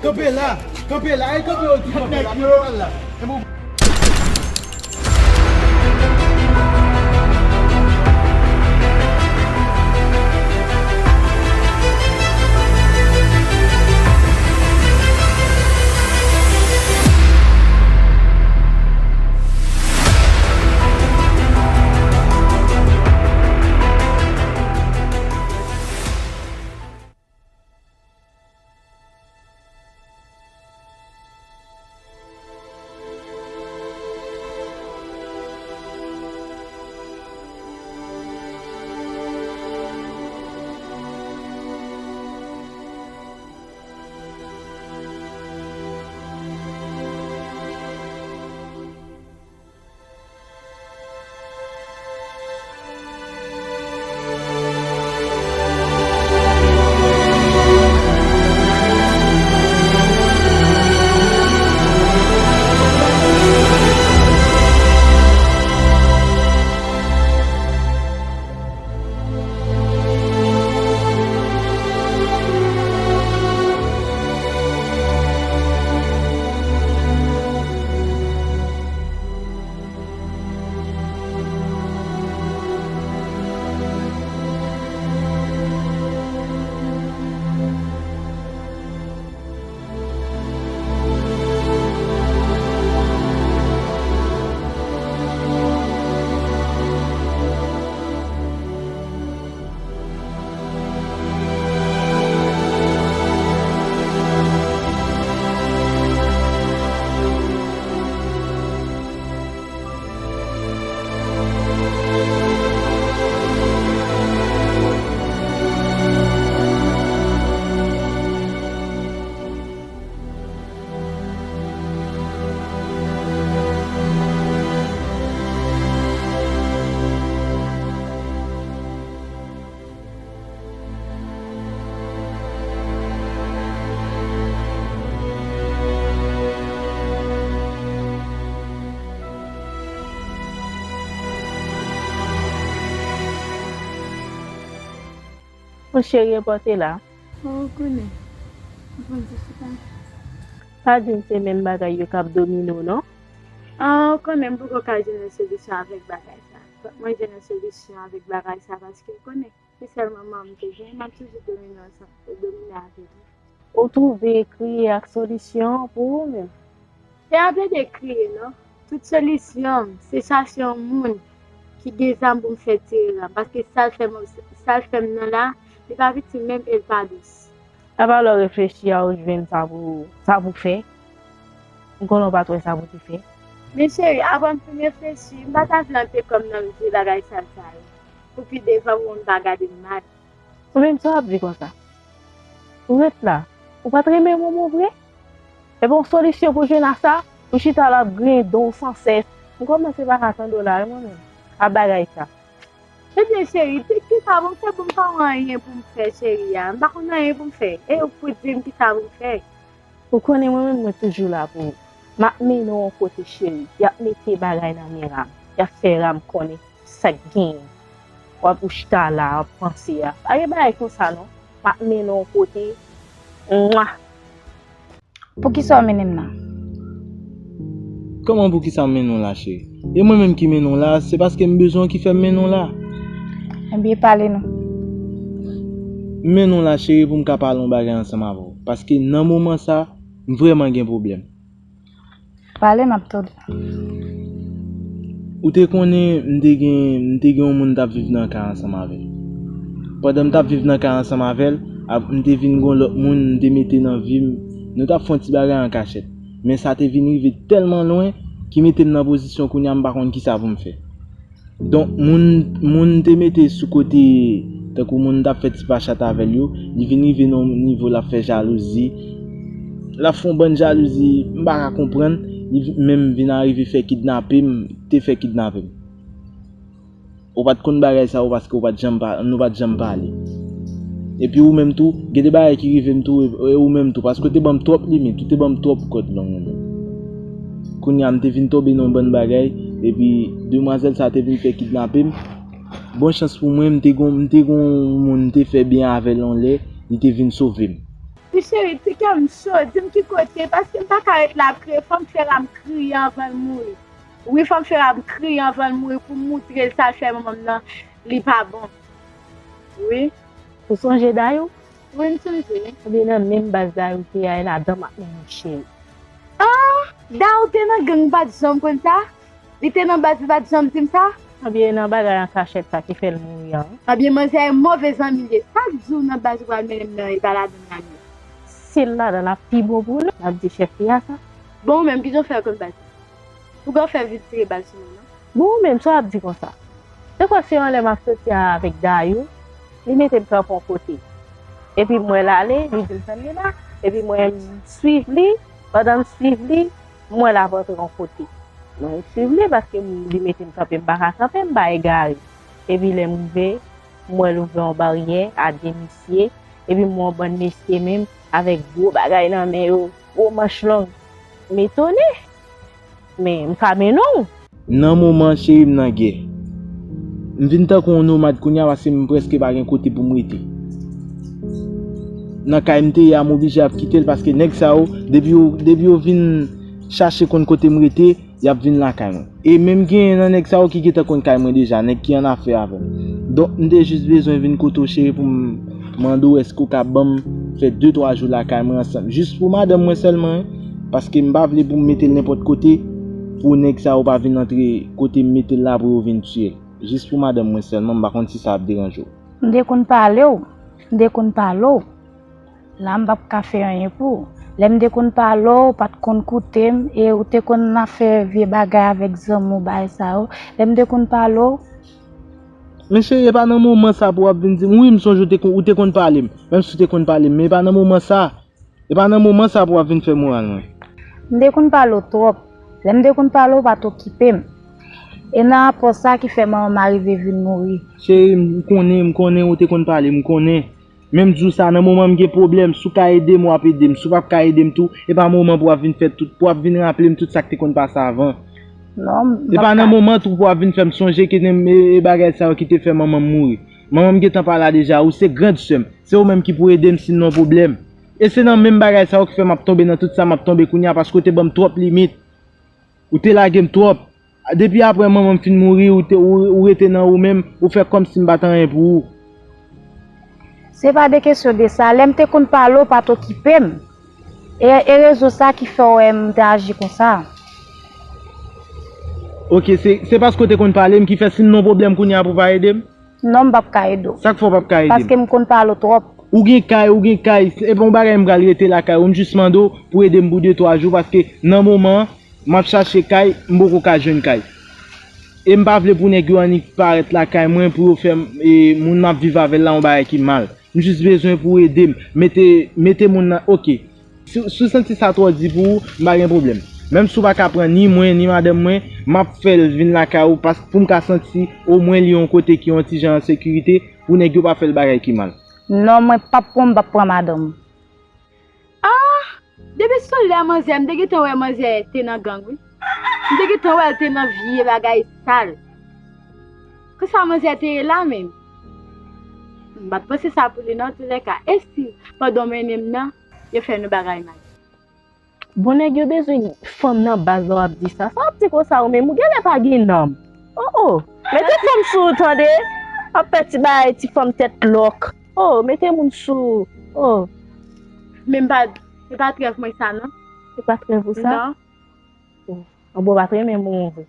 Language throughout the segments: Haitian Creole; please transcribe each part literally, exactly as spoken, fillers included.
Kanpe la! Kanpe la! Ey, kanpe, yo di kanpe la! Kanpe la! Mon cheri, enpòte la. Oh, ou konnen. Ou konn se chita. Pa di m se menm bagay yo k ap domine w, non. Ah, ou konnen m poko ka jwenn yon solisyon avèk bagay sa. Fòk mwen jwenn yon solisyon avèk bagay sa, paske ou konnen, se sèl manman m te gen, m ap toujou domine ansanm, domine avè li. Ou twouve kriye ak solisyon an pou ou menm? Se pa plede kriye, non. Tout solisyon m, se chache yon moun ki gen zam pou m fè tire ram. Paske sa l fè m, sa l fè m nan la, li pa piti menm e l pa dous. Apa lè w reflechi a, ou jwenn sa pou, sa pou fè? M konnen w pa t wè sa pou te fè. Men cheri, avan m fin reflechi, m pa ta vle antre kò m nan vye bagay sal sa yo. Pou pi devan, pou moun pa gade m mal. Ou menm sa w ap di konsa? Ou ret la. Ou pa t renmen Momo vre? Epi yon solisyon pou jwenn a sa, ou chita la ap griyen do w san sès. M kòmanse pa ka tande w la wi mwen menm. A bagay sa. Ebyen cheri, di kisa pou m fè pou m pa wè anyen pou m fè cheri a. M pa konn anyen pou m fè. E ou k pou di m kisa pou m fè. Ou konnen mwen menm mwen toujou la pou ou. M ap mennen w yon kote cheri. Y ap mete bagay nan men Ram. Y ap fè Ram konnen sa k genyen. W ap ou chita la, w ap panse a. Pa gen bagay konsa non. M ap mennen w yon kote. Mwa! Poukisa w mennen m nan? Kòman poukisa m mennen w la cheri? E mwen menm ki mennen w la, se paske m bezwen w ki fè m mennen w la. Ebyen pale non. M mennen w la cheri pou m ka pale yon bagay ansanm avè w. Paske nan moman sa, m vrèman gen pwoblèm. Pale, m ap tande. Ou te konnen m te gen, m te gen yon moun m t ap viv nan kay ansanm avè l. Pandan m t ap viv nan kay ansanm avè l, ap, m te vin gen yon lòt moun m te mete nan vi m. Nou t ap fè yon ti bagay an kachèt. Men sa te vin rive tèlman lwen ki mete m nan pozisyon kounye a m pa konn kisa pou m fè. Donk, moun, moun te mete sou kote, tankou moun t ap fè ti pachat avè l yo, li vin rive nan yon nivo l ap fè jalouzi. L ap fè yon bann jalouzi, m pa ka konprann, li vi-, menm vin arive fè kidnape m, te fè kidnape m. Ou pa t konn bagay sa yo paske ou pa t janm pa, nou pa t janm pale. Epi ou menm tou, gen de bagay ki rive m tou, e, e ou menm tou, paske ou te ban m twòp limit, ou te ban m twòp kòd long ou menm. Kounye a, m te vin tonbe nan yon bann bagay, epi demwazèl sa te vin fè kidnape m. Bon chans pou mwen, m te gon, m te gon moun m te fè byen avè l yon lè, li te vin sove m. Ti Cheri, ti kè m cho, di m ki kote, paske m pa ka ret la ap kriye, fò m fè Ram kriye anvan l mouri. Wi, fò m fè Ram kriye anvan l mouri pou m moutre l sa l fè manman m nan, li pa bon. Wi. Ou sonje Dayou? Wi, m sonje. Ebyen, nan menm baz Dayou te a, e ladan m ap mennen w, cheri. Ah! Dayou te nan gang, m pa t janm konn sa? Li te nan baz, li pa t janm di m sa? Ebyen, nan bagay an kachèt sa ki fè l mouri an. Ebyen, manzè e move zanmi l ye. Sa k di w nan baz ou pral mennen m nan, e pa ladan l ap ye? Si l ladan l ap pi bon pou nou, n ap di chèf li a sa. Bon, ou menm, kijan w fè konn baz? Pouki w fè vin tire bal sou mwen non? Bon, ou menm, sa w ap di konsa? Se kwè se yon lè m ap soti avèk Dayou, li mete m kanpe yon kote. Epi m wè l ale, li di m tann li la, epi mwen m swiv li, pandan m swiv li, m wè l ap antre yon kote. Mwen m swiv li paske m, li mete m kanpe, m pa ka kanpe, m pa egare. Epi lè m rive, m wè l ouvè yon baryè a de mesye, epi m wè yon bann mesye menm avèk gwo bagay nan men yo, gwo manch long. M etone. Men, m ka mennen w. Nan moman, cheri, m nan gè. M vin tankou yon nomad kounye a paske m prèske pa gen kote pou m rete. Nan kay m te ye a, m oblije ap kite l paske nèg sa yo, depi yo, depi yo vin chache konn kote m rete, y ap vin lakay mwen. E menm genyen nan nèg sa yo ki gentan konn kay mwen deja, nèg ki annafè avè m. Donk, m te jis bezwen vin kote w, cheri, pou m mande w èske w ka ban m fè de twa jou lakay mwen ansanm. Jis pou madanm mwen sèlman, wi. Paske m pa vle pou m mete l nenpòt kote, pou nèg sa yo pa vin antre kote m mete l la pou yo vin tiye l. Jis pou madanm mwen sèlman, m pa konn si sa ap deranje w. M te konn pale w, m te konn pale w. La, m p ap ka fè anyen pou ou. Lè m te konn pale w, ou pa t konn koute m, e ou te konn nan fè vye bagay avèk zanmi w, bagay sa yo. Lè m te konn pale w, Men cheri, e pa nan moman sa pou w ap vin di m, wi, m sonje ou te konn, ou te konn pale m. Menm si w te konn pale m, men e pa nan moman sa. E pa nan moman sa pou w ap vin fè moral mwen. M te konn pale w twòp. Lè m te konn pale w, ou pa t okipe m. E nan rapò sa ki fè manman m arive vin mouri. Cheri, m konnen, m konnen ou te konn pale, m konnen. Men m di w sa, nan moman m gen pwoblèm, si w ka ede m, w ap ede m. Si w p ap ka ede m tou, e pa moman pou w ap vin fè tout, pou w ap vin raple m tout sa k te konn pase avan. Non, m p ap ka. E pa nan moman tou pou w ap vin fè m sonje ke e, e bagay sa yo ki te fè manman m mouri. Manman m gentan pa la deja, ou se grand sè m. Se ou menm ki pou ede m si m nan yon pwoblèm. E se nan menm bagay sa yo ki fè m ap tonbe nan tout sa m ap tonbe kounye a, paske w te ban m twòp limit. Ou te lage m twòp. Depi apre manman m fin mouri, ou te, ou, ou rete nan ou menm, ou fè kòmsi m pa t anyen pou ou. Se pa de kesyon de sa. Lè m te konn pale w, ou pa t okipe m. E, e rezon sa ki fè w wè m te aji konsa. Oke, se, se paske w te konn pale m ki fè si m nan yon pwoblèm kounye a pou w pa ede m? Non, m p ap ka ede w. Sa k fè w p ap ka ede m? Paske m konn pale w twòp. Ou gen kay, ou gen kay. Se pa yon bagay m pral rete lakay ou. M jis mande w pou ede m pou de twa jou paske nan moman an, m ap chache kay, m poko ka jwenn kay. E m pa vle pou nèg yo annik parèt lakay mwen pou yo fè m, e, moun m ap viv avè l la yon bagay ki mal. M jis bezwen pou w ede m. Mete, mete moun nan, oke. Si, si w santi sa twò di pou ou, m pa gen pwoblèm. Menm si w pa ka pran ni mwen, ni madanm mwen, m ap fè l vin lakay ou pas-, pou m ka santi omwen li yon kote ki yon ti jan an sekirite, pou nèg yo pa fè l bagay ki mal. Non, mwen p ap pran, m p ap pran madanm. Ah! Depi sou lè manzè, m te gentan wè manzè te nan gang, wi. M te gentan wè l te nan vye bagay sal. Konsa manzè te ye la menm. M pa t panse sa pou li nan toulèka. E si, pandan w mennen m nan, yo fè nou bagay mal? Bon, nèg yo bezwen fanm nan baz la w ap di sa. Sa w ap di konsa ou menm? Ou genlè pa gen nanm. Oh, oh. Mete fanm sou ou tande. W ap fè ti bagay, ti fanm tèt lòk. Oh, mete moun sou. Oh. Men m pa, se pa t rèv mwen sa, non. Se pa t rèv ou sa? Non. Oh. Anbo pa t renmen moun vre.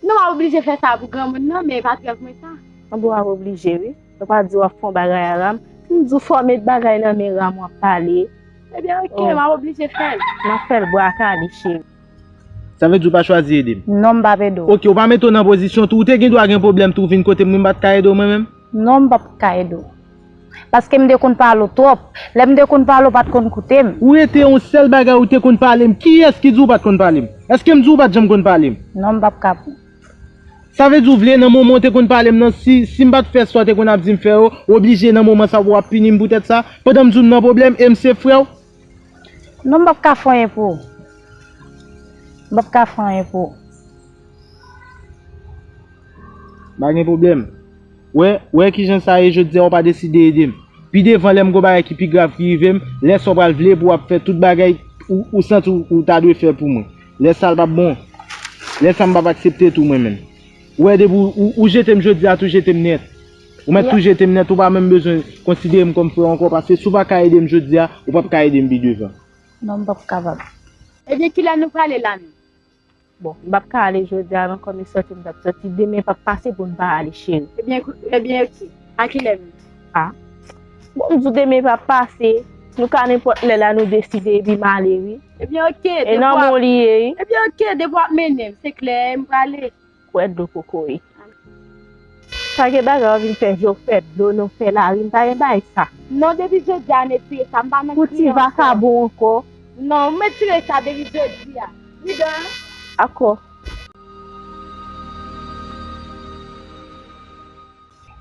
Non, w ap oblije fè sa pou granmoun nan, men e pa t rèv mwen sa. Anbo w ap oblije, wi. Yo pa di w ap fè yon bagay a Ram. Si m di w fò w met bagay nan men Ram, w ap pale. Ebyen, oke, oh, m ap oblije fè l. M ap fè l bwa kale, cheri. Sa vle di w pa chwazi ede m? Non, m p ap ede w. Oke, w pa mete w nan pozisyon tou. Ou te gen dwa gen pwoblèm tou, vin kote m, m pa t ka ede w mwen menm? Non, m p ap ka ede w. Paske m te konn pale w twòp. Lè m te konn pale w, ou pa t konn koute m. Ou rete yon sèl bagay, ou te konn pale m. Kiyès ki di w pa t konn pale m? Èske m di w ou pa t janm konn pale m? Non, m p ap ka. Sa vle di w vle nan moman w te konn pale m nan, si, si m pa t fè sa w te konn ap di m fè yo, w oblije nan moman sa w ap pini m poutèt sa, pandan m di w m nan pwoblèm e m se frè w? Non, m p ap ka fè anyen pou ou. M p ap ka fè anyen pou ou. Pa gen pwoblèm. Wè, wè kijan sa ye jodi a, ou pa deside ede m. Pi devan, lè m gon bagay ki pi grav ki rive m, lè sa w pral vle pou w ap fè tout bagay ou, ou santi w, ou ta dwe fè pou mwen. Lè sa l p ap bon. Lè sa m p ap aksepte tou mwen menm. Ou wè depi w, ou, ou jete m jodi a, tou jete m nèt. Ou mèt tou jete m nèt, ou pa menm bezwen konsidere m kòm frè w ankò, paske si w pa ka ede m jodi a, ou p ap ka ede m pi devan. Non, m p ap kapab. Ebyen, kilè nou prale la menm? Bon, m p ap ka ale jodi a, non, kòm e sòti m t ap sòti, demen p ap pase pou n pa ale, cheri. Ebyen, kou-, ebyen, oke. A kilè menm? A. Bon, m di w demen p ap pase, nou ka nenpòt lè la nou deside epi m ale, wi. Ebyen, oke, e nan men w li ye, wi. Ebyen, oke, depi w ap mennen m, se klè, m prale. Kwè dlo kokoye. Pa gen bagay w ap vin fè je w fè dlo, non, fè lari, m pa gen bagay sa. Non, depi jodi a, m retire sa, m pa menm kriye ankò. Pou ti vakabon ankò. Non, m retire sa depi jodi a. Vidal. Dakò.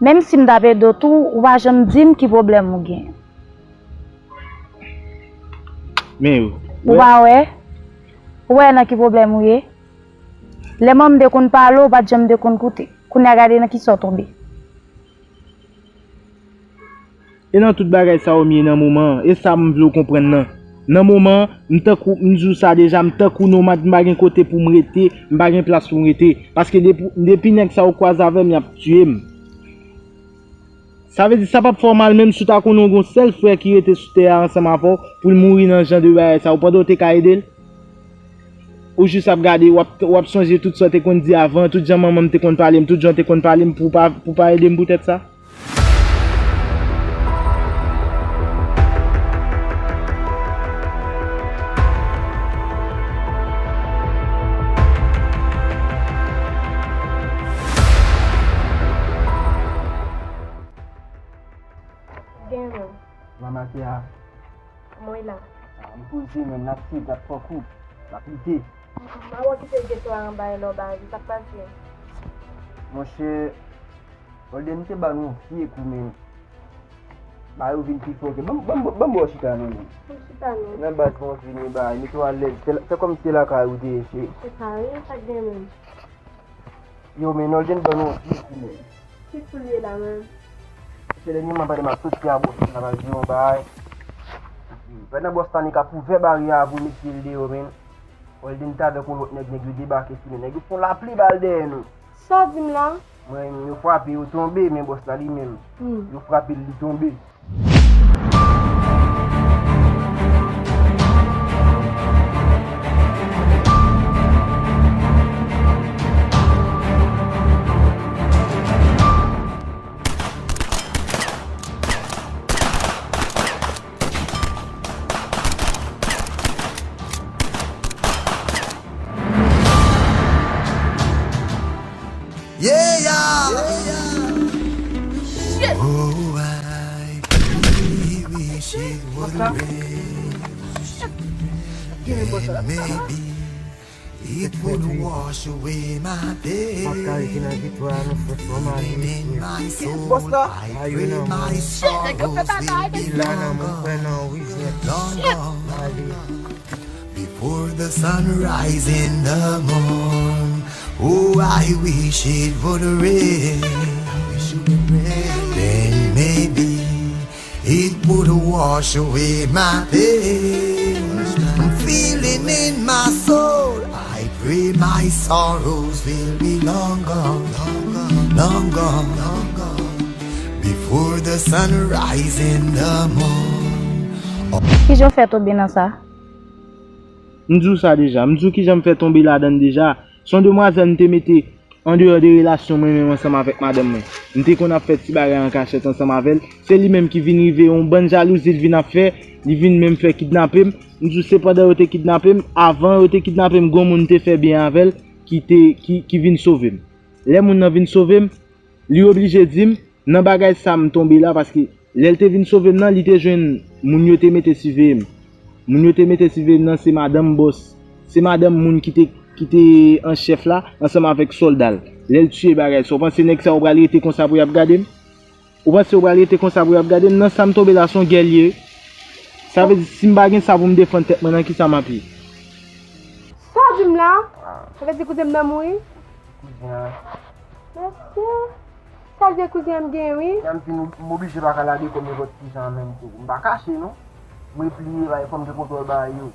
Menm si m t ap ede w tou, ou pa janm di m ki pwoblèm ou gen. Men yo. Ou pa wè? Ou wè nan ki pwoblèm ou ye? Lè manman m te konn pale w, ou pa t janm te konn koute. Kounye a gade nan kisa w tonbe. E nan tout bagay sa yo m ye nan moman an. E sa m vle w konprann nan. Nan moman an, m tankou, m di w sa deja, m tankou nomad, m pa gen kote pou m rete, m pa gen plas pou m rete. Paske depi, depi nèg sa yo kwaze avè m, y ap tiye m. Sa vle di sa p ap fè w mal menm si w ta konnen w gon sèl frè ki rete sou tè a ansanm avè w pou l mouri nan jan de bagay sa yo pandan w te ka ede l? Ou jis ap gade, w ap, w ap sonje tout sa w te konn di avan, tout jan manman m te konn pale m, tout jan w te konn pale m pou w pa, pou w pa ede m poutèt sa? Gen menm. Manman te a. Mwen la. A, m poze menm, n ap swiv, n ap pran kou, n ap lite. Mwen wè kite geto a anba e lò ba li, sa k pase? Monchè, Olden te ba nou yon vye kou men. Ba yo vin pi fò ke. Ban m, ban m, ban m ba w chita non, men. Ban m chita non. Nan baz mwen vini ba, mete w alèz. Fè, fè kòm se lakay ou te ye, cheri. Se pa yen, sa k gen menm? Yo, men Nolden ban nou yon vye kou men. Ki kou l ye la menm? Se dènyèman pandan m ap soti a bòs la, m ap di yon bagay. Pandan bòs la, li k ap ouvè baryè a pou l mete l deyò, men. Olden t avèk yon lòt nèg, nèg yo debake sou nou. Nèg yo fè yon lapli bal dèyè nou. Sa w di m la? Mwen, yo frape, yo tonbe, men bòs la li menm. Hmm. Yo frape l, li tonbe. Yeah, yeah. Shit. Oh, I really wish it would rain. Then maybe it would wash away my pain. Even in my soul, I pray my sorrows will be long gone, long gone. Before the sunrise in the morn, oh, I wish it would rain. Then maybe it would wash away my pain. I'm feeling in my soul, I pray my sorrows will be long gone, long gone, long gone, long gone. Before the sunrise in the morn. Kijan w fè tonbe nan sa? M di w sa deja. M di w kijan m fè tonbe ladan l deja. Se yon demwazèl m te mete andeyò de relasyon mwen menm ansanm avèk madanm mwen. M te konn ap fè ti bagay an kachèt ansanm avè l. Se li menm ki vin rive yon bann jalouzi l vin ap fè. Li vin menm fè kidnape m. M di w se pandan yo te kidnape m. Avan yo te kidnape m, gon moun te fè byen avè l ki te, ki, ki vin sove m. Lè moun nan vin sove m, li oblije di m, nan bagay sa m tonbe la, paske lè l te vin sove m nan, li te jwenn moun yo te mete siveye m. Moun yo te mete siveye m nan, se madanm bòs, se madanm moun ki te, ki te an chèf la, ansanm avèk sòlda l. Lè l tiye bagay sa, w panse nèg sa yo pral rete konsa pou y ap gade m? Ou panse yo pral rete konsa pou y ap gade m? Nan sa m tonbe la, se yon gè l ye. Sa vle di, si m pa gen sa pou m defann tèt mwen, nan kisa m ap ye? Sa w di m la? Sa vle di kouzen m nan mouri? Kouzen an. Mesye. Sa vye kouzen an m genyen, wi. Lè m fin, m oblije pa ka lage kòm nenpòt ki jan menm tou. M pa kache, non. M repliye, bay, fò m gen kontwòl bagay yo.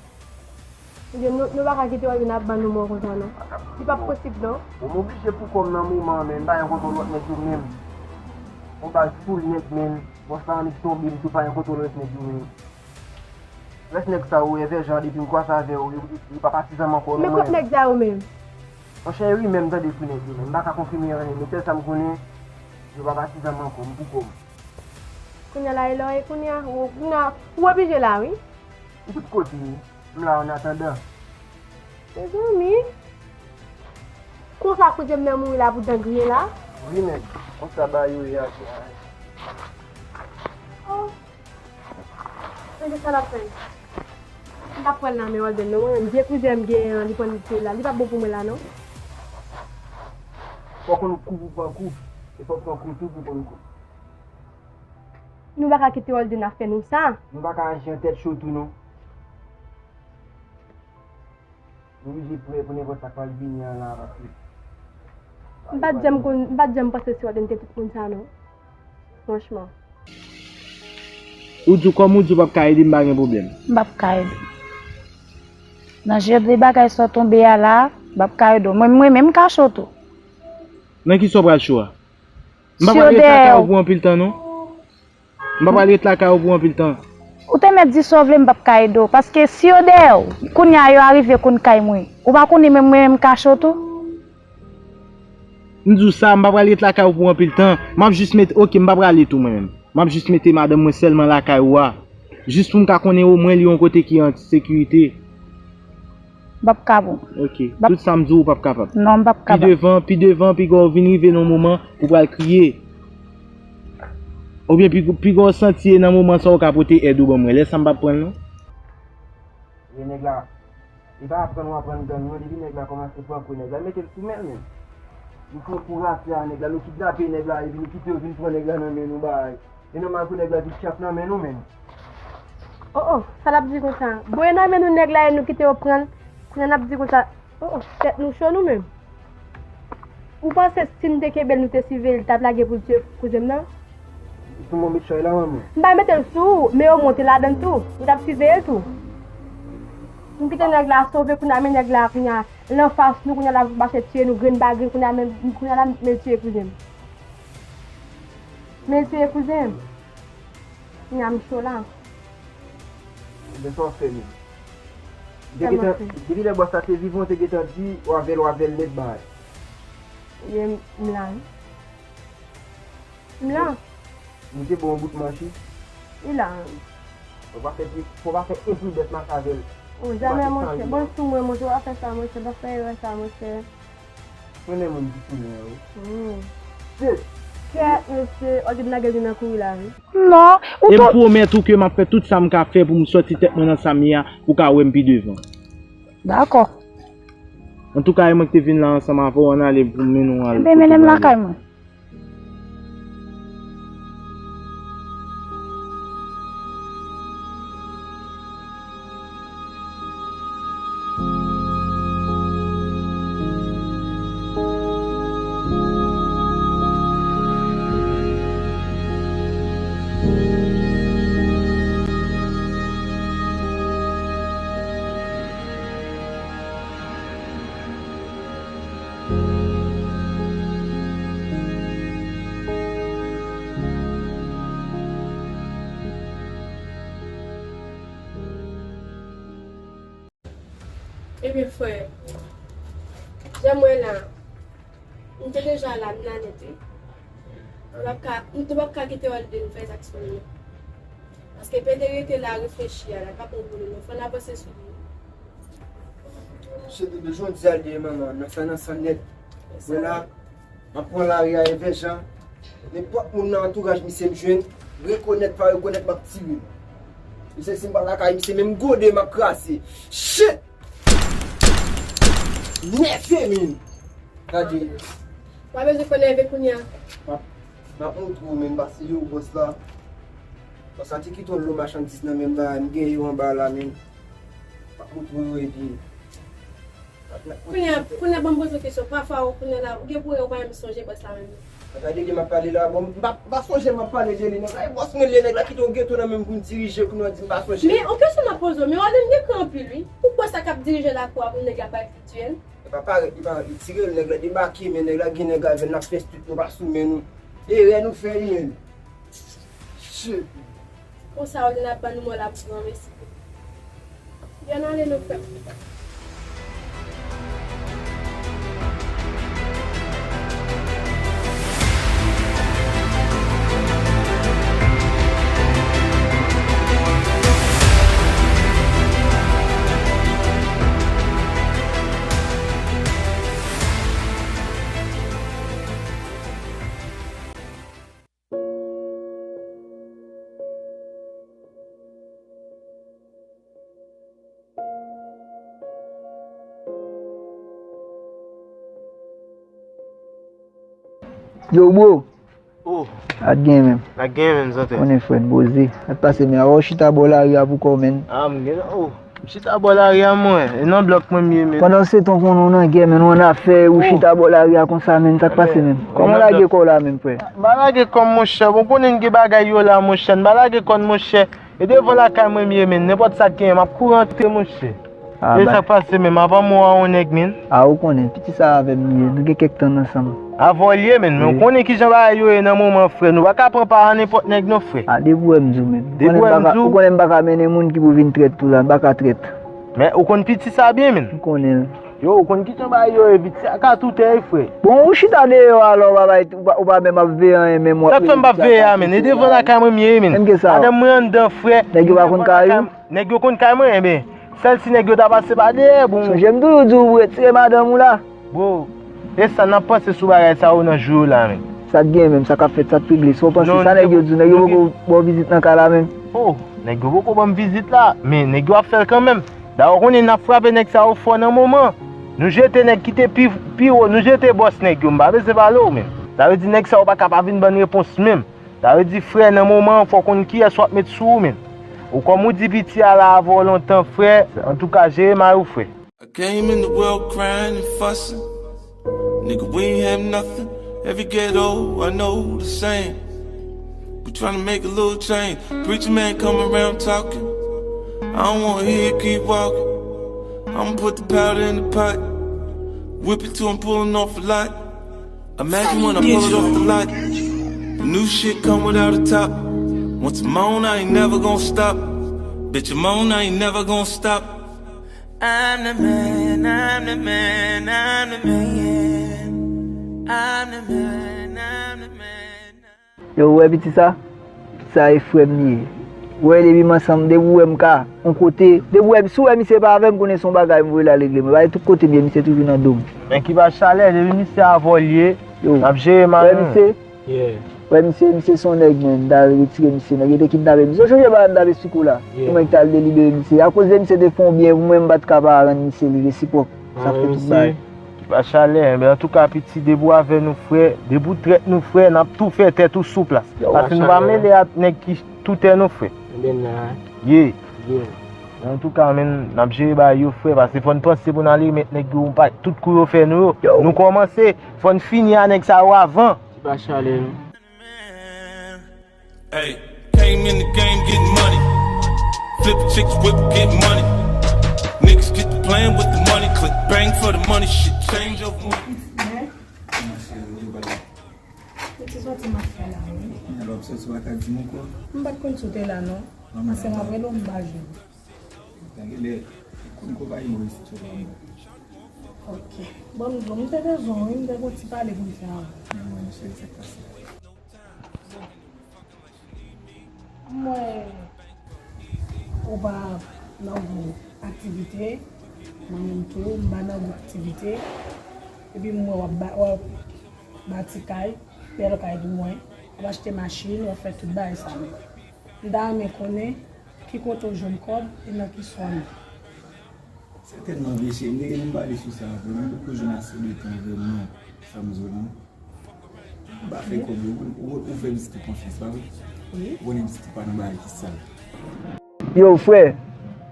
Ebyen, nou, nou pa ka kite Walden ap ban nou mò konsa, non. Li p ap posib, non. Bon, m oblije pou kò m nan moman an, men m pa gen kontwòl lòt nèg yo menm. On baz full nèg, men. Bòs la annik tonbe, m tou pa gen kontwòl lòt nèg yo menm. Rès nèg sa yo, Evè Jan, depi m kwase avè yo, yo, yo, yo pa patizan m ankò, non. Men kot nèg sa yo menm? Monchè, wi, men m tande kou nèg yo, men m pa ka konfime anyen, men sèl sa m konnen, yo pa patizan m ankò, m pou kò m. Kounye a la, e lè w ye kounye a, ou, kounye a, ou oblije la, wi. M tout kote, m la an atandan. Mezanmi, konsa kouzen m nan mouri la pou dan griyen la? Wi, men, konsa bagay yo ye a, chè. Oh. Sonje sa n ap fè. M p ap pran l nan men Walden, non. Mwen menm, vye kouzen m genyen an, li pran l, li kite l la. Li p ap bon pou mwen la, non. Fò w konn kou pou pran kou. E fò w pran kou tou pou konn kou. Nou pa ka kite Walden ap fè nou sa. Nou pa ka aji an tèt cho tou, non. Nou oblije prè pou nenpòt sa k pral vini an la, paske. M pa t janm konn, m pa t janm panse si Walden te tout moun sa, non. Franchman. Ou di w kòm ou di w p ap ka ede m, pa gen pwoblèm. M p ap ka ede w. Nan jan de bagay sa w tonbe a la, m p ap ka ede w. Mwen, mwen menm, m ka cho tou. Nan kisa w pral cho a? M pa pral ret lakay ou pou anpil tan, non. M pa pral ret lakay ou pou anpil tan. Ou te mèt di sa w vle, m p ap ka ede w. Paske si yo dèyè w, kounye a yo arive konn kay mwen. Ou pa konnen menm mwen menm m ka cho tou? M di w sa, m pa pral ret lakay ou pou anpil tan. M ap jis mete, oke, m pa prale tou mwen menm. M ap jis mete madanm mwen sèlman lakay ou a. Jis pou m ka konnen omwen li yon kote ki an sekirite. M p ap ka bon. Ok. M p ap Tout sa m di w, ou p ap kapab. Non, m p ap kapab. Pi devan, pi devan, piga w vin rive nan yon moman pou pral kriye. Oubyen pi, piga w santi e nan moman sa w ka pote èd ou ban mwen. Lè sa m p ap pran l non. E nèg la, e pa aprann w aprann gang non, depi nèg la kòmanse pran kou nèg la, mete l sou men l menm. Nou pran kou rafya nèg la, nou kidnape nèg la, epi nou kite yo vin pran nèg la nan men nou bay. E nòmal pou nèg la vin tchap nan men nou menm. Oh, oh, sa l ap di konsa? Bon, e nan men nou nèg la ye, nou kite yo pran l. Kounye a n ap di konsa, oh, oh, tèt nou cho nou menm. Ou panse si n te kenbe l, nou te siveye l, li t ap lage pou l tiye kouzen m nan? Sou mwen met chay la, manman. M pa mete l sou ou, men yo monte ladan l tou. Yo t ap siveye l tou. M kite nèg la sove, kounye a men nèg la, kounye a l anfas nou, kounye a l ap mache tiye nou grenn pa grenn, kounye a men, kounye a la men l tiye kouzen m. Men l tiye kouzen m. Kounye a m cho la. Ebyen sa w ap fè menm? Sa m ap fè? Depi lè bòs la te vivan, w te gentan di w avè l, w avè l nèt bay. Ebyen m la wi. M la. M te ba w yon bout manchi. Li la. Fò w pa fè pli, fò w pa fè enpridans mache avè l. Oh, jamè monchè. Bon sou mwen monchè, w ap fè sa monchè, w ap fè erè sa monchè. Konnen moun ki tounen yo. Hmm. Shit. Kèt mesye, ok m lage li nan kouri la wi. Non, ou E m tou pwomèt ou ke m ap fè tout sa m ka fè pou m sòti tèt mwen nan sa m ye a, pou w ka wè m pi devan. Dakò. Antouka, e mwen ki te vin la ansanm avè w, ann ale pou m mennen w al Ebyen, kote mennen m pou ale. Lakay mwen. Ebyen, frè, jan m wè la, m te deja la, m la nèt, wi. M p ap ka, m tou p ap ka kite Walden fè zak sa yo. Paske Pete rete la reflechi a la, l pa konn pou li non. Fò n avanse sou li. Misye te bezwen di al dèyè manman nan san nan san nèt. Mwen la, m ap pran lari a Evè Jan. Nenpòt moun nan antouraj misye m jwenn, rekonèt pa rekonèt m ap tire l. Misye si m pa lakay misye menm gode m ap kraze. Shit! Nève min! Gade. W a bezwen fè nève kounye a. M ap, m ap montre w menm pase yo bòs la. Bòs la te kite yon lo machandiz nan men m la, m gen yo anba la menm. M ap montre w epi. Kounye a, kounye a ban m poze w kesyon. Pafwa ou kounye a la, ou gen pou wè ou pa menm sonje bòs la menm. Gade de m ap pale la, bon, m pa, m pa sonje m ap pale de li, nèg la, e bòs mwen li ye, nèg la kite yon geto nan men m pou m dirije, kounye a w di m pa sonje. Men, yon kesyon m ap poze w, men w wè nèg m gen kran anpil, wi. Poukisa k ap dirije lakou a pou nèg la pa ret li tire l? E pa parèt, li pa ret li tire l, nèg la debake, men nèg la gen nèg avè l, n ap fè street, nou pa sou men nou. Erè nou fè, wi, men. Shit. Konsa, olye n ap ban nou mò la pou granmesi. Ann ale non frè m. Yo, bro. Oh. Sa k gen menm? Sa k gen menm, Zantè? Konnen frè n poze. Sa k pase menm? Awa w chita bò lari a pou kò w menm. Ah, m gen, oh. M chita bò lari a mwen. E nan blòk mwen m ye menm. Pandan se tan konnen w nan gè menm, w annafè, ou chita bò lari a konsa menm. Sa k pase menm? Kòman w lage kò w la menm, frè? M pa lage kò m, monchè. Bon, konnen n gen bagay yo la, monchè. N pa lage kò n, monchè. E devan lakay mwen m ye, men. Nenpòt sa k genyen, m ap kouri antre, monchè. Ah, e sa k pase menm, avan m wè yon nèg, men. Ah, ou konnen, piti sa avè m li ye, nou gen kèk tan n ansanm. Avè w li ye, men, men ou konnen kijan bagay yo ye nan moman, frè. Nou pa ka pran pa a nenpòt nèg, non, frè. Ah, depi w wè m di w, men. Depi w wè m di w. Ou konnen m pa ka mennen moun ki pou vin trèt tou la, m pa ka trèt. Men, ou konn piti sa byen, men. M konnen l. Yo, ou konn kijan bagay yo ye, piti sa ka tout èy, frè. Bon, ou chita deyò, alò, ou pa bay, ou pa, ou pa menm ap veye anyen, menm w ap. Sa k fè m p ap veye a, men. E devan lakay mwen m ye, men. Madanm mwen anndan, frè. Nèg yo pa konn kay ou? Nèg yo konn kay mwen, enben, sèl si nèg yo ta pase pa dèyè, bon. Sonje m toujou di w pou retire madanm ou la. Bro, e sa n ap panse sou bagay sa yo nan jou yo la, men? Sa k gen menm, sa k ap fèt, sa k regle? Sa w panse, sa nèg yo di w, nèg yo poko ba w vizit nan kay la menm? Oh, nèg yo poko ban m vizit la, men nèg yo ap fè l kanmenm. Dayè, w konnen n ap frape nèg sa yo fò nan moman. Nou jete nèg ki te pi, pi wo, nou jete bòs nèg yo, m pa bezwen pale w, men. Sa vle di nèg sa yo pa ka pa vin ban n repons menm. Sa vle di, frè, nan moman an, fò w konn kiyès w ap met sou ou, men. Ou kòm ou di piti a la avè w lontan, frè, antouka, jere may ou, frè. I came in the world crying and fussing. Nigga, we ain't have nothing. Every ghetto I know the same. We tryna make a little change. Preacher man come around talking. I don't wanna hear you keep walking. I'ma put the powder in the pot. Whip it till I'm pulling off a lot. Imagine when I pull it off the lot. The new shit come without a top. Once I'm on, I ain't never gonna stop. Bitch, I'm on, I ain't never gonna stop. I'm the man, I'm the man, I'm the man. I'm the man, I'm the man. Yo, ou wè piti sa? Piti sa e frè m li ye. Ou wè depi m ansanm, depi ou wè m ka yon kote, depi ou wè, si ou wè misye pa avè m, konnen se yon bagay m voye l al regle. Mwen pa tout kote m ye, misye toujou nan do m. Men ki pa chalè, depi misye avè w li ye, n ap jere mal. Ou wè misye? Ou wè misye, misye se yon nèg, men, m ta retire misye, nèg yo te kidnape misye. Ou sonje bagay m t ap esplike w la? Yon nèg t al delibere misye. Akoz de misye te fè yon byen pou mwen, m pa t ka pa rann misye li resipwòk. Sa fè tout bagay. Ki pa chalè, enben, antouka, piti, depi w avè nou, frè, depi w trèt nou, frè, n ap tou fè tèt ou sou plas. Paske nou pa mele ak nèg ki tou tè nou, frè. Ye. Antouka, men, n ap jere bagay yo, frè, paske fò n panse pou n al remèt nèg yo yon pa, tout kou yo fè nou yo. Nou kòmanse, fò n fini a nèg sa yo avan. Ki pa chalè, non. Hey, came in the game getting money. Flip chicks, whip, get money. Niggas get to playing with the money. Click bang for the money. Shit change overnight. Piti sòti m ap fè la, wi. Alò, w ap sòti w pa ka di m ankò? M pa t konn si w te la, non. Paske m ap rele w, m pa jwenn ou. Genlè, konn konpayi Moris Tchou la, bon. Ok. Bon, m, m te bezwen w, wi, m te gon ti pale pou m fè avè w. Men mwen, cheri, sa k pase? M wè ou pa nan gwo aktivite, mwen menm tou, m pa nan gwo aktivite. Epi m wè w ap ba-, w ap bati kay, bèl kay pou mwen, w ap achte machin, w ap fè tout bagay sa yo. M ta renmen konnen ki kote w jwenn kòb e nan ki sa w ye. Sètènman, vye cheri, m te gen pou m pale sou sa avè w, m poko jwenn ase de tan vrèman, sa m di w lan. M pa fè kòb yo, ou, ou, ou fè mistik konfyans, pa vre? Wi. Ou konnen mistik pa nan bagay ki sal. Yo, frè,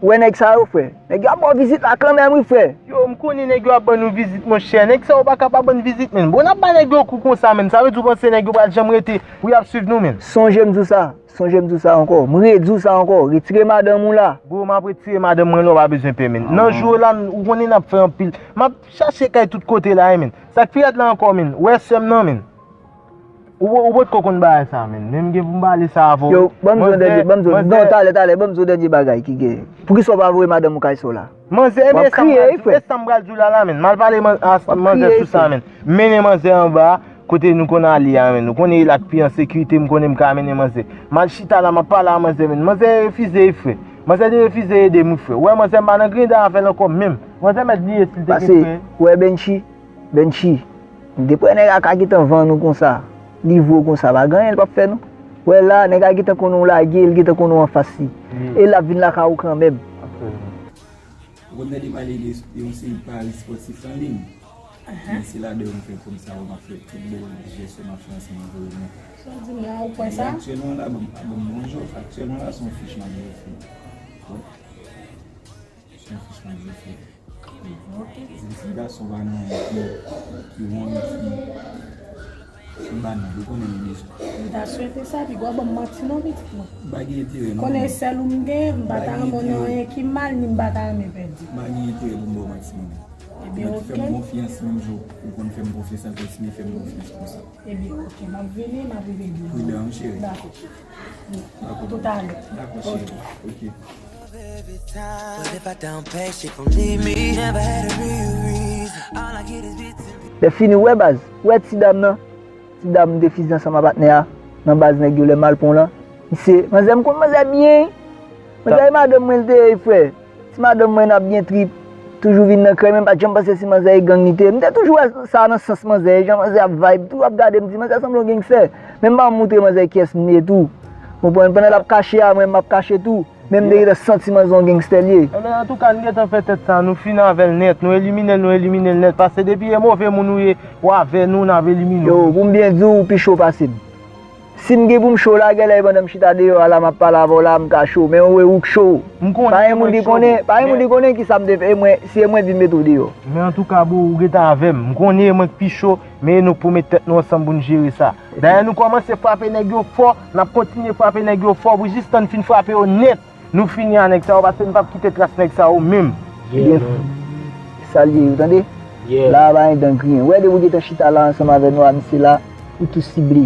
Ou wè nèg sa yo, frè? Nèg yo ap ba w vizit la kanmenm, wi, frè. Yo, m konnen nèg yo ap ban nou vizit, monchè. Nèg sa yo pa ka pa ban n vizit, menn. Bon, n ap ba nèg yo kou konsa, menn. Sa vle di w panse nèg yo pral janm rete pou y ap swiv nou, menn? Sonje m di w sa. Sonje m di w sa ankò. M redi w sa ankò. Retire madanm ou la. Bro, m ap retire madanm mwen la, w pa bezwen pè, menn. Nan jou la, ou konnen n ap fè anpil. M ap chache kay tout kote la, wi, menn. Sa k pi rèd la ankò, menn. Ou wè sè m nan, menn. Ou, ou potko konn bagay sa, menn. Men m gen pou m pale sa avè w. Yo, ban m di w yon dènye, ban m di w, non, talè, talè, ban m di w dènye bagay ki gen. Poukisa w pa voye madanm ou kay sa w la? Manzè, e men sa m pral di w, e sa m pral di w la la, menn. M al pale man-, a, manzè sou sa, menn. M mennen manzè anba, kote nou konn ale a, menn. Ou konnen e la k pi an sekirite, m konnen m ka mennen manzè. M al chita la, m ap pale a manzè, menn. Manzè refize, wi, frè. Manzè te refize ede m, wi, frè. Ou wè, manzè, m pa nan griyen avè l ankò menm. Manzè mèt bliye si l te gen frè. Pase, ou wè Benchi, Benchi, m te kwè nèg la ka gentan vann ou konsa, livre w konsa, pa gen anyen l p ap fè non. Wè la, nèg la gentan konnen w lage, l gentan konnen w anfas li. E l ap vin lakay ou kanmenm. Ou konn tande pale de, de yon seri pari espòtif an liy. Men se ladan yo m fè kòm sa, m ap fè tout bèl jès yo m ap fè ansanm avè yo. Sa w di m la, ou kwè sa? Aktyèlman la, bon, bon, bonjou. Aktyèlman la, se yon fich m ap fè. Wè. Se yon fich m ap fè. Di m si gason pa nan ki, ki won, ki, ki banal, ou konnen li bezwen. M ta swete sa, piga w ban m manti non, pitit mwen. M pa gen enterè non. Konnen sèl ou m gen, m pa ta renmen w nan anyen ki mal, ni m pa ta renmen pèdi. M pa gen enterè pou m ba w manti non. Ebyen, oke. Fè m konfyans menm jan ou konn fè m konfyans, al kontinye fè m konfyans konsa. Ebyen, oke, m ap vini, m ap rive demen. Pridan, wi, cheri. Dakò. Dakò. Toutalè. Dakò, cheri. Oke. Lè fini, ou wè baz, ou wè ti dam nan? Ti dam m te fizi ansanm a patnè a, nan baz nèg yo lè m al pran w lan. Misye, manzè, m konn manzè byen. Manzè e madanm mwen l te ye, frè. Ti madanm mwen ap byen trip, toujou vin nan krèy, men m pa t janm panse si manzè e gang li te ye. M te toujou wè sa nan sans manzè, jan manzè ap vibe, toujou ap gade m di manzè sanble yon gangstè. Men m pa moutre manzè kiyès m ye tou. Konprann? Pandan l ap kache a, mwen m ap kache tou. Men m te gentan santi manzè yon gangstè l ye. Enben, antouka, n gentan fè tèt sa, nou fini avè l nèt, nou elimine l, nou elimine l nèt, paske depi e move moun ou ye, w avè nou, n ap elimine w. Yo, pou m byen di w, ou pi cho pase m. Si m gen pou m cho la, genlè e pandan m chita deyò a la, m ap pale avè w la, m ka cho, men ou e ou k cho. M konnen, pa gen moun ki konnen, pa gen moun ki konnen kisa m te fè, e mwen, si e mwen vin mete w deyò. Men antouka, bro, ou gentan avè m. M konnen e mwen k pi cho, men nou k pou met tèt nou ansanm pou n jere sa. Dayè, nou kòmanse frape nèg yo fò, n ap kontinye frape nèg yo fò pou jistan n fin frape yo nèt. Nou fini a nèg sa yo, paske n p ap kite tras nèg sa yo menm. Ebyen, sa l ye, ou tande? La a pa gen dan griyen. Ou wè depi w gentan chita la ansanm avè nou a, misye la, ou tou sible.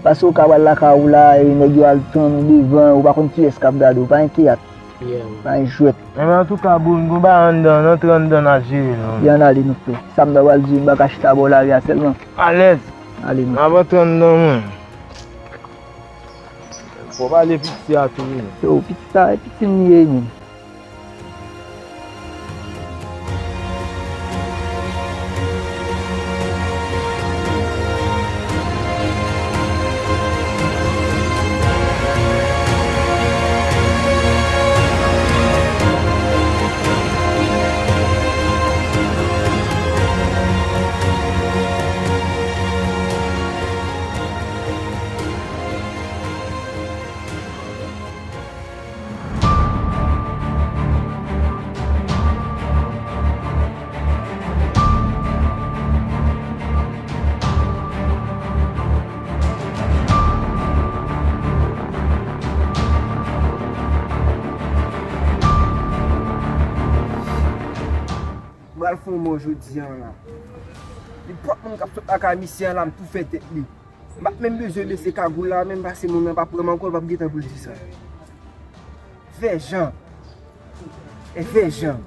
Paske ou ka pral lakay ou la, e nèg yo al tann ou devan, ou pa konn kiyès k ap gade w, pa gen teyat. Pa gen jwèt. Enben, antouka, bro, n gon bagay anndan, n antre anndan, n al jere l, non. Byen, ann ale, nou frè. Sa m ta pral di, m pa ka chita bò lari a sèlman. Alèz. Ale, nou. N ap antre anndan, mwen. Fò pale piti a tou, wi. Yo, piti sa, e piti m li ye, menm. M pral fè yon mò jodi a la. Nenpòt moun k ap sot lakay misye a la, m tou fè tèt li. M p ap menm bezwen bese kagoul la, menm pase moun nan p ap wè m ankò, l p ap gen tan pou l di sa. Vèjan. E Vèjan.